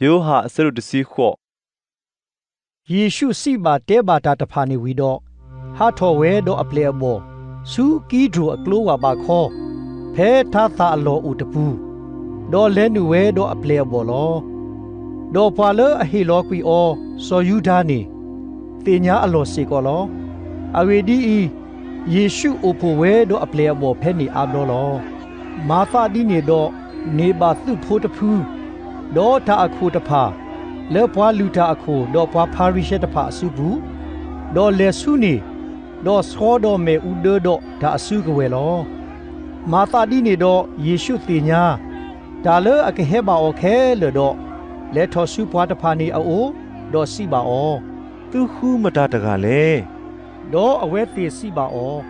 ယိၤဟၣ် အဆၢဒိၣ်တဆံဃိး. ယ့ၣ်ရှူးစံးဘၣ်တဲဘၣ်တၢ်တဖၣ်န့ၣ်ဝံၤဒီး, ဟးထီၣ်ဝဲဒီးအပျဲၢ်အဘီၣ်, ဆူကံဒြိၣ်အကျိဝၢ်ဘးခီ, ဖဲထါသၣ်အလီၢ်အိၣ်တပူၤ, ဒီးလဲၤနုာ်ဝဲဒီးအပျဲၢ်အဘီၣ်လီၤ. ဒီးပှၤလၢအဟ့ၣ်လီၤကွံာ်အီၤ စီၤယူဒၤန့ၣ် သ့ၣ်ညါအလီၢ်စ့ၢ်ကီးလီၤ. အဂ့ၢ်ဒ်အံၤ, ယ့ၣ်ရှူးအိၣ်ဖှိၣ်ဝဲဒီးအပျဲၢ်အဘီၣ်ဖဲန့ၣ်အါဘျီလီၤ. မၤသးဒ်န့ၣ်ဒီး, န့ၢ်ဘၣ်သုးဖိတဖု, ဒီးတၢ်အခိၣ်တဖၣ်, လၢပှၤလုၢ်တၢ်အခိၣ်ဒီးပှၤဖၤရံၤၡဲတဖၣ်အစုပူၤ, ဒီးလဲၤဆူန့ၣ်, ဒီးဆီဒီးမဲာ်အူဒၢဒီးတၢ်အစုကဝဲၤလီၤ. မၤသးဒ်န့ၣ်ဒီးယ့ၣ်ရှူးသ့ၣ်ညါ တၢ်လၢအကဟဲဘၣ်အီၤခဲလၢာ်ဒီး, လဲၤထီၣ်ဆူပှၤတဖၣ်န့ၣ်အအိၣ်, ဒီးစံးဘၣ်အီၤ, သုဃုမတၤတဂၤလဲၣ်. ဒီးအဝဲသ့ၣ်စံးဘၣ်အီၤ,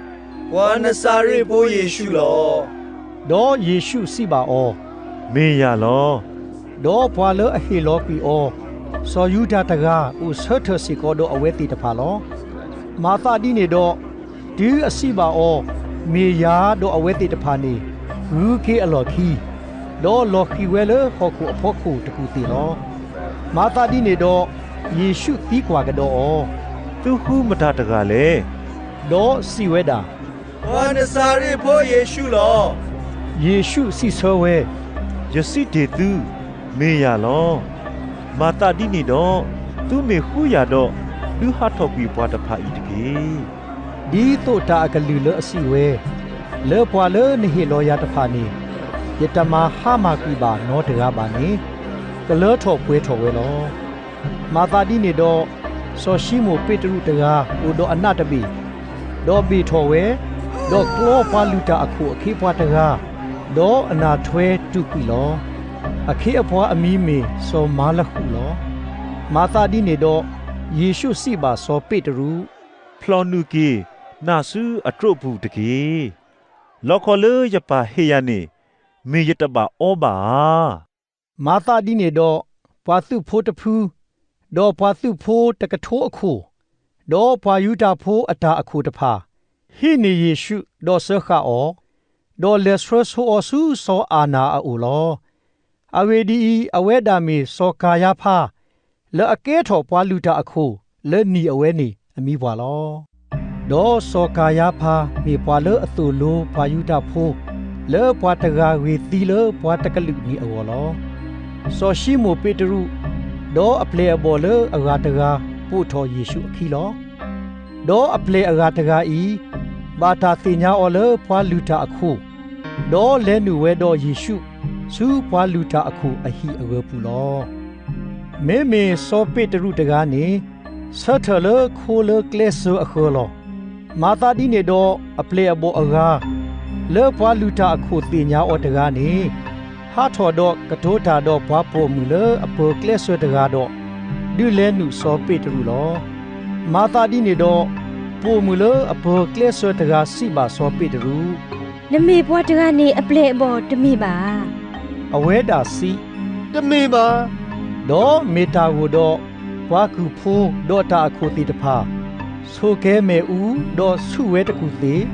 ပှၤနစၤရ့းဖိယ့ၣ်ရှူးလီၤ. ဒီးယ့ၣ်ရှူးစံးဘၣ်အီၤ, မ့ၢ်ယၤလီၤ. ဒီးပှၤလၢအဟ့ၣ်လီၤကွံာ်အီၤ, စီၤယူဒၤတဂၤ အိၣ်ဆၢထၢၣ်စ့ၢ်ကီးဒီးအဝဲသ့ၣ်တဖၣ်လီၤ. မၤသးဒ်န့ၣ်ဒီး, တုၤအစံးဘၣ်အီၤ, မ့ၢ်ယၤဒီးအဝဲသ့ၣ်တဖၣ်န့ၣ်, ဂုၤက့ၤအလီၢ်ခံ, ဒီးလီၤဃံၤဝဲလၢဟီၣ်ခိၣ်အဖီခိၣ်တကူၣ်သ့ၣ်လီၤ. မၤသးဒ်န့ၣ်ဒီး, ယ့ၣ်ရှူးသံကွၢ်ကဒီးအီၤ, သုဃုမတၤတဂၤလဲၣ်. ဒီးစံးဝဲဒၣ်, ပှၤနစၤရ့းဖိယ့ၣ်ရှူးလီၤ. ယ့ၣ်ရှူးစံးဆၢဝဲ, ယစံးတ့ၢ်သု, မ့ၢ်ယၤလီၤ. မၤသးဒ်န့ၣ်ဒီး, သုမ့ၢ်ဃုယၤဒီး, ဒုးဟးထီၣ်ကွံာ်ပှၤတဖၣ်အံၤတက့ၢ်. ဒ်သိးတၢ်အကလုၢ်လၢအစံးဝဲ, လၢပှၤလၢနဟ့ၣ်လီၤယၤတဖၣ်န့ၣ်, ယတမၤဟါမၢ်ကွံာ်ဘၣ်နီတဂၤဘၣ်န့ၣ်, ကလၢထီၣ်ပှဲၤထီၣ်ဝဲလီၤ. မၤသးဒ်န့ၣ်ဒီး, စီၤၡံမိၣ်ပ့းတရူးတဂၤအိၣ်ဒီးအနးတဘ့ၣ်, ဒီးဘ့ၣ်ထီၣ်ဝဲ, ဒီးကျီပှၤလုၢ်တၢ်အခိၣ်အခ့အပှၤတဂၤ, ဒီးအနၢ်ထွဲတူာ်ကွံာ်လီၤ. အခ့အပှၤအမံၤမ့ၢ်စီၤမၤလဃူးလီၤ. မၤသးဒ်န့ၣ်ဒီး, ယ့ၣ်ရှူးစံးဘၣ်စီၤပ့းတရူး, ဖျီၣ်နုာ်က့ၤနၢ်ဆူအတြိာ်ပူၤတက့ၢ်. လီခီလၢယပၢ်ဟ့ၣ်ယၤန့ၣ်, မ့ၢ်ယတဘၣ်အီဘၣ်ဧါ. မၤသးဒ်န့ၣ်ဒီး, ပှၤသုးဖိတဖု, ဒီးပှၤသုးဖိတကထိအခိၣ်, ဒီးပှၤယူဒၤဖိအတၢ်အခိၣ်တဖၣ်, ဟံးန့ၢ်ယ့ၣ်ရှူးဒီးစၢဃာ်အီၤ, ဒီးလဲၤဆှၢဆိအီၤဆူစီၤအၤနၤအအိၣ်လီၤ. အဂ့ၢ်ဒ်အံၤ, အဝဲဒၣ်မ့ၢ်စီၤကၤယါဖါ, လၢအကဲထီၣ်ပှၤလုၢ်တၢ်အခိၣ်လၢနံၣ်အဝဲန့ၣ်အမံၤပှၢ်လီၤ. ဒီးစီၤကၤယါဖါမ့ၢ်ပှၤလၢအသိၣ်လိပှၤယူဒၤဖိ, လၢပှၤတဂၤဂ့ၤသံလၢပှၤတကလုာ်န့ၣ်အဂီၢ်လီၤ. စီၤၡံမိၣ်ပ့းတရူး, ဒီးအပျဲၢ်အဘီၣ်လၢအဂၤတဂၤပိာ်ထီၣ်ယ့ၣ်ရှူးအခံလီၤ. ဒီးအပျဲၢ်အဂၤတဂၤအံၤ, ဘၣ်တၢ်သ့ၣ်ညါအီၤလၢပှၤလုၢ်တၢ်အခိၣ်, ဒီးလဲၤနုာ်ဝဲဒီးယ့ၣ်ရှူးဆူပှၤလုၢ်တၢ်အခိၣ်အဟံၣ်အဂၢၤပူၤလီၤ. မ့မ့ၢ်စီၤပ့းတရူးတဂၤန့ၣ်, ဆၢထၢၣ်လၢခိလၢကျဲစၢၤအဃၢၤလီၤ. မၤသးဒ်န့ၣ်ဒီးအပျဲၢ်အဘီၣ်အဂၤ, လၢပှၤလုၢ်တၢ်အခိၣ်သ့ၣ်ညါအီၤတဂၤန့ၣ်, ဟးထီၣ်ဒီးကတိၤတၢ်ဒီးပှၤပိာ်မုၣ်လၢအပၢၤကျဲစၢၤတဂၤဒီး, ဒုးလဲၤနုာ်စီၤပ့းတရူးလီၤ. မၤသးဒ်န့ၣ်ဒီး, ပိာ်မုၣ်လၢအပၢၤကျဲစၢၤတဂၤစံးဘၣ်စီၤပ့းတရူး, နမ့ၢ်ပှၤတဂၤန့ၣ်အပျဲၢ်အဘီၣ်တမ့ၢ်ဘၣ်ဧါ. အဝဲဒၣ်စံး, တမ့ၢ်ဘၣ်. ဒီးမ့ၢ်တၢ်ဂိၢ်ဒီး, ပှၤကုၢ်ဖိဒီးတၢ်အခိၣ်သ့ၣ်တဖၣ်, ဆိၣ်ကဲၤမ့ၣ်အူဒီးဆူၣ်ဝဲတကူၣ်သ့ၣ်,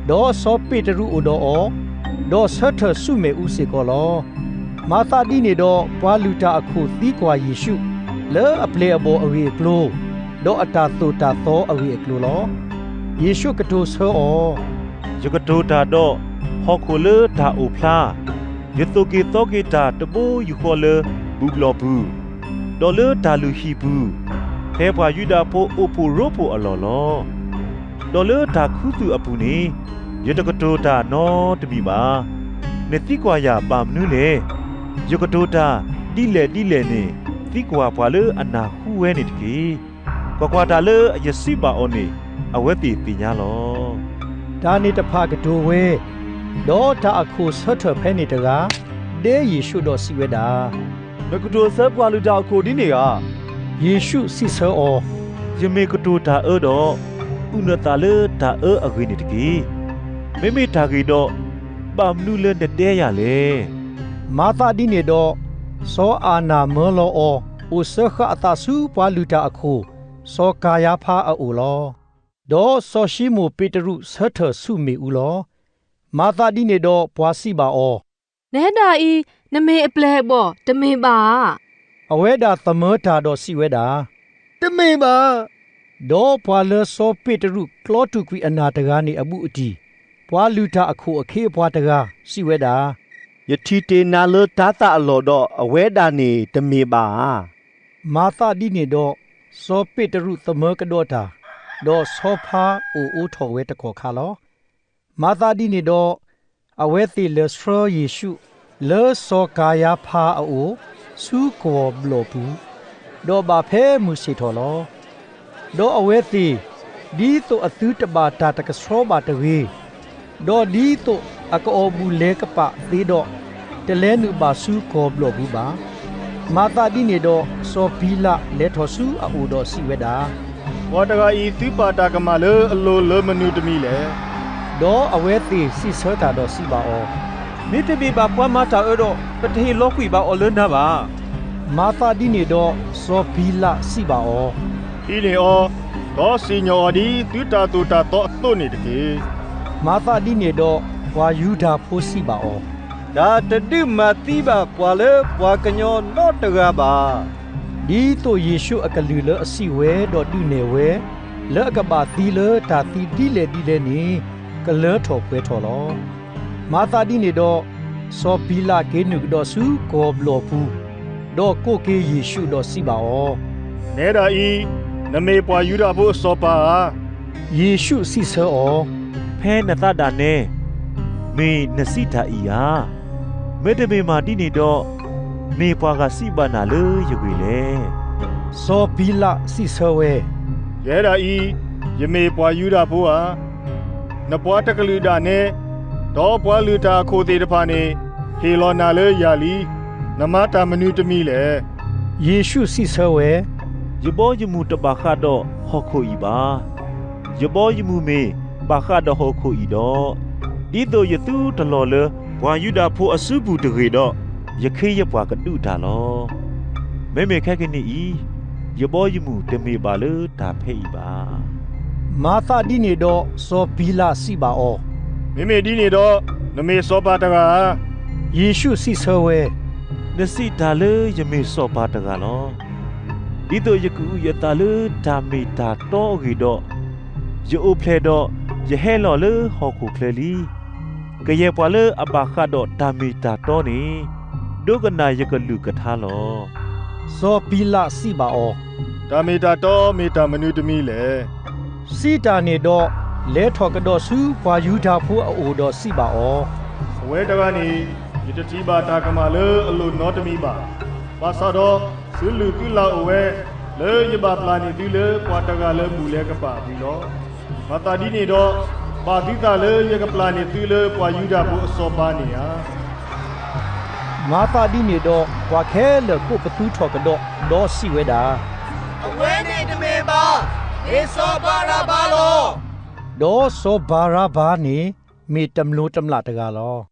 ဒီးစီၤပ့းတရူးအိၣ်ဒီးအီၤ, ဒီးဆၢထၢၣ်ဆူၣ်မ့ၣ်အူစ့ၢ်ကီးလီၤ. မၤသးဒ်န့ၣ်ဒီးပှၤလုၢ်တၢ်အခိၣ်သံကွၢ်ယ့ၣ်ရှူး, လၢအပျဲၢ်အဘီၣ်အဂ့ၢ်အကျိၤ, ဒီးအတၢ်သိၣ်တၢ်သီအဂ့ၢ်အကျိၤလီၤ. ယ့ၣ်ရှူးကတိၤဆၢအီၤ, ယကတိၤတၢ်ဒီးဟီၣ်ခိၣ်လၢတၢ်အိၣ်ဖျါ, ယသိၣ်က့ၤသီက့ၤတၢ်တဘိယူၢ်ဃီလၢဘူၣ်ဘျီၣ်ပူၤ, ဒီးလၢတၢ်လုၢ်ဟံၣ်ပူၤ, ဖဲပှၤယူဒၤဖိအိၣ်ဖှိၣ်ရိဖှိၣ်အလီၢ်လီၤ. ဒီးလၢတၢ်ခူသူၣ်အပူၤန့ၣ်, ယတကတိၤတၢ်နီတမံၤဘၣ်. နသံကွၢ်ယၤဘၣ်မနုၤလဲၣ်. ယကတိၤတၢ်ဒ်လဲၣ်ဒ်လဲၣ်န့ၣ် သံကွၢ်ပှၤလၢအနၢ်ဟူဝဲန့ၣ်တက့ၢ်. ကွၢ်ကွၢ်, တၢ်လၢအယစံးဘၣ်အီၤန့ၣ်, အဝဲသ့ၣ်သ့ၣ်ညါလီၤ. တၢ်န့ၣ်တဖၣ်ကတိၤဝဲ, ဒီးတၢ်အခိၣ်ဆၢထၢၣ်ဖဲန့ၣ်တဂၤ, ဒဲယ့ၣ်ရှူးဒီးစံးဝဲဒၣ်, နကတိၤဆၢပှၤလုၢ်တၢ်အခိၣ်ဒ်န့ၣ်ဧါ. ယ့ၣ်ရှူးစံးဆၢအီၤ, ယမ့ၢ်ကတိၤတၢ်အၢဒီး, အုၣ်နသးလၢတၢ်အၢအဂ့ၢ်န့ၣ်တက့ၢ်. မ့မ့ၢ်တၢ်ဂ့ၢ်ဒီး, ဘၣ်မနုၤလၢနဒဲယၤလဲၣ်. မၤသးဒ်န့ၣ်ဒီး, စီၤအၤနၢ်မၢလီၤအီၤ, အိၣ်စၢဃာ်အသးဆူပှၤလုၢ်တၢ်အခိၣ်, စီၤကၤယါဖါအအိၣ်လီၤ. ဒီးစီၤၡံမိၣ်ပ့းတရူးဆၢထၢၣ်ဆူၣ်မ့ၣ်အူလီၤ. မၤသးဒ်န့ၣ်ဒီးပှၤစံးဘၣ်အီၤ, နဟဲဒၣ်အံၤ, နမ့ၢ်အပျဲၢ်အဘီၣ်တမ့ၢ်ဘၣ်ဧါ. အဝဲဒၣ်သမၢတၢ်ဒီးစံးဝဲဒၣ်, တမ့ၢ်ဘၣ်. ဒီးပှၤလၢစီၤပ့းတရူးကျီတူာ်ကွံာ်အနၢ်တဂၤန့ၣ်အဘူးအတံၢ်, ပှၤလုၢ်တၢ်အခိၣ်အခ့အပှၤတဂၤစံးဝဲဒၣ်, ယထံၣ်တ့ၢ်နၤလၢတၤသၣ်အလီၢ်ဒီး အဝဲဒၣ်န့ၣ်တမ့ၢ်ဘၣ်ဧါ. မၤသးဒ်န့ၣ်ဒီး, စီၤပ့းတရူးသမၢကဒီးတၢ်, ဒီးဆီဖါအိၣ်အိးထီၣ်ဝဲတကီၢ်ခါလီၤ. မၤသးဒ်န့ၣ်ဒီး, အဝဲသ့ၣ်လဲၤဆှၢယ့ၣ်ၡူး လၢစီၤကၤယါဖါအအိၣ် ဆူကဝီၤဘျီၣ်ပူၤ, ဒီးဘၣ်ဖဲမုၢ်ဆ့ၣ်ထီၣ်လီၤ. ဒီးအဝဲသ့ၣ်, ဒ်သိးအသုတဘၣ်တၢ်တကဆှီဘၣ်တဂ့ၤ, ဒီးဒ်သိးအကအီၣ်ဘူၣ်လဲၤကပာ်သ့ဒီး, တလဲၤနုာ်ဘၣ်ဆူကဝီၤဘျီၣ်ပူၤဘၣ်. မၤသးဒ်န့ၣ်ဒီး, စီၤပံၤလးလဲၤထီၣ်ဆူအအိၣ်ဒီးစံးဝဲဒၣ်, ပှၤတဂၤအံၤ သုပာ်တၢ်ကမၣ်လၢအလိၤလၢမနုၤတမံၤလဲၣ်. ဒီးအဝဲသ့ၣ်စံးဆၢတၢ်ဒီးစံးဘၣ်အီၤ, မ့တမ့ၢ်ဘၣ်ပှၤမၤတၢ်အၢဒီး, ပတဟ့ၣ်လီၤကွံာ်ဘၣ်အီၤလၢနၤဘၣ်. မၤသးဒ်န့ၣ်ဒီး, စီၤပံၤလးစံးဘၣ်အီၤ, ဟံးန့ၢ်အီၤ, ဒီးစံၣ်ညီၣ်အီၤဒ်သုတၢ်သိၣ်တၢ်သီအသိးန့ၣ်တက့ၢ်. မၤသးဒ်န့ၣ်ဒီး, ပှၤယူဒၤဖိစံးဘၣ်အီၤ, တၢ်တဒုးမၤသံဘၣ်ပှၤလၢပှၤကညီနီတဂၤဘၣ်. ဒ်သိးယ့ၣ်ၡူးအကလုၢ်လၢအစံးဝဲဒီးဒုးနဲၣ်ဝဲ, လၢအကဘၣ်သံလၢတၢ်သံဒ်လဲၣ်ဒ်လဲၣ်န့ၣ်, ကလၢထီၣ်ပှဲၤထီၣ်လီၤ. မၤသးဒ်န့ၣ်ဒီး, စီၤပံၤလးက့ၤနုာ်ကဒီးဆူကဝီၤဘျီၣ်ပူၤ, ဒီးကိးက့ၤယ့ၣ်ၡူးဒီးစံးဘၣ်အီၤ, နဲဒၣ်အံၤ, နမ့ၢ်ပှၤယူဒၤဖိအစီၤပၤဧါ. ယ့ၣ်ၡူးစံးဆၢအီၤ, ဖဲနသးဒၣ်နဲ, မ့ၢ်နစံးတၢ်အံၤဧါ. မ့တမ့ၢ်မၤဒ်န့ၣ်ဒီး, မ့ၢ်ပှၤဂၤစံးဘၣ်နၤလၢယဂ့ၢ်လဲၣ်. စီၤပံၤလးစံးဆၢဝဲ, ယဲဒၣ်အံၤ, ယမ့ၢ်ပှၤယူဒၤဖိဧါ. နပှၤတကလုာ်ဒၣ်နဲ, ဒီးပှၤလုၢ်တၢ်အခိၣ်သ့ၣ်တဖၣ်န့ၣ်, ဟ့ၣ်လီၤနၤလၢယၤလံ. နမၤတၢ်မနုၤတမံၤလဲၣ်. ယ့ၣ်ၡူးစံးဆၢဝဲ, ယဘီယမုၢ်တဘၣ်ဃးဒီးဟီၣ်ခိၣ်အံၤဘၣ်. ယဘီယမုၢ်မ့ၢ်ဘၣ်ဃးဒီးဟီၣ်ခိၣ်အံၤဒီး, ဒ်သိးယသူတလီၤလၢပှၤယူဒၤဖိအစုပူၤတဂ့ၤဒီး, ယခ့ယပှၤကဒုးတၢ်လီၤ. မ့မ့ၢ်ခဲကနံၣ်အံၤ, ယဘီယမုၢ်တမ့ၢ်ဘၣ်လၢတၢ်ဖဲအံၤဘၣ်. မၤသးဒ်န့ၣ်ဒီးစီၤပံၤလးစံးဘၣ်အီၤ, မ့မ့ၢ်ဒ်န့ၣ်ဒီး, နမ့ၢ်စီၤပၤတဂၤဧါ. ယ့ၣ်ၡူးစံးဆၢဝဲ, နစံးတၢ်လၢယမ့ၢ်စီၤပၤတဂၤလီၤ. ဒ်သိးယကအုၣ်ယသးလၢတၢ်မ့ၢ်တၢ်တီအဂ့ၢ်ဒီး, ယအိၣ်ဖျဲၣ်ဒီးယဟဲလီၤလၢဟီၣ်ခိၣ်ချၢလံ. ကယဲၢ်ပှၤလၢအဘၣ်ဃးဒီးတၢ်မ့ၢ်တၢ်တီန့ၣ်, ဒိကနၣ်ယကလုၢ်ကထါလီၤ. စီၤပံၤလးစံးဘၣ်အီၤ, တၢ်မ့ၢ်တၢ်တီမ့ၢ်တၢ်မနုၤတမံၤလဲၣ်. စံးတၢ်န့ၣ်ဒီး, လဲၤထီၣ်ကဒီးဆူပှၤယူဒၤဖိအအိၣ်ဒီးစံးဘၣ်အီၤ, အဝဲတဂၤန့ၣ်, ယတထံၣ်ဘၣ်တၢ်ကမၣ်လၢအလိၤနီတမံၤဘၣ်. ဘၣ်ဆၣ်ဒီး, သုလုၢ်သုလၢ်အိၣ်ဝဲ, လၢယဘၣ်ပျၢ်န့ၢ်သုလၢပှၤတဂၤလၢဘူၣ်လဲၤကပာ်အပူၤလီၤ. မၤသးဒ်န့ၣ်ဒီး, ပာ်သုသးလၢယကပျၢ်န့ၢ်သုလၢပှၤယူဒၤဖိအစီၤပၤန့ၣ်ဧါ. မၤသးဒ်န့ၣ်ဒီးပှၤခဲလၢာ်ကိးပသူထီၣ်ကဒီး, ဒီးစံးဝဲဒၣ်, အဝဲန့ၣ်တမ့ၢ်ဘၣ်, မ့ၢ်စီၤဘၤရၤဘါလီၤ. ဒီးစီၤဘၤရၤဘါန့ၣ်မ့ၢ်တမျိးတမျာ်တဂၤလီၤ.